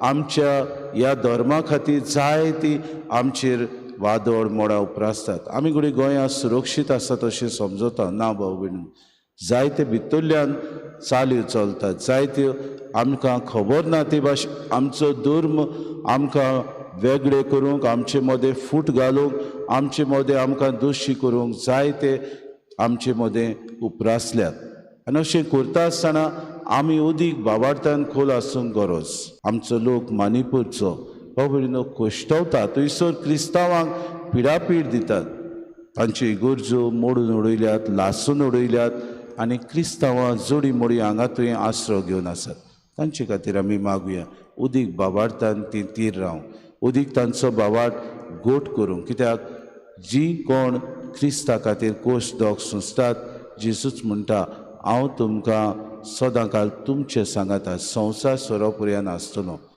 आमच्या ह्या धर्मा खातीर जायती आमचेर वादळ मोडां उप्रासतात. आमी घडये गोंयांत सुरक्षीत आसात अशें समजता. ना भाव भयणीन, जायते भितरल्यान चाल्यो चलतात, जायत्यो आमकां खबर ना ते भाशेन आमचो धर्म आमकां वेगळे करूंक, आमचे मदें फूट घालूंक, आमचे मदें आमकां दोशी करूंक जायते आमचे मदें उप्रासल्यात. आनी अशें करता आसतना आमी अदीक बाबार्थान खोल आसूंक गरज. आमचो लोक मणिपूरचो भाव भयणीनो कश्टवता, थंयसर क्रिस्तांवांक पिडापीड दितात, तांच्यो इगर्जो मोडून उडयल्यात, लासून उडयल्यात आनी क्रिस्तांवां जोडी मोडी हांगा थंय आसरो घेवन आसात. तांचे खातीर आमी मागुया उदीक बाबार्थान ती तीर रावंक, उदीक तांचो बाबार्थ गोट करूंक. कित्याक जी कोण क्रिस्ता खातीर कोश दोग सोंसतात, जेजूच म्हणटा हांव तुमकां सदांकाल तुमचे सांगाता संवसार सोरोपर्यंत आसतलो.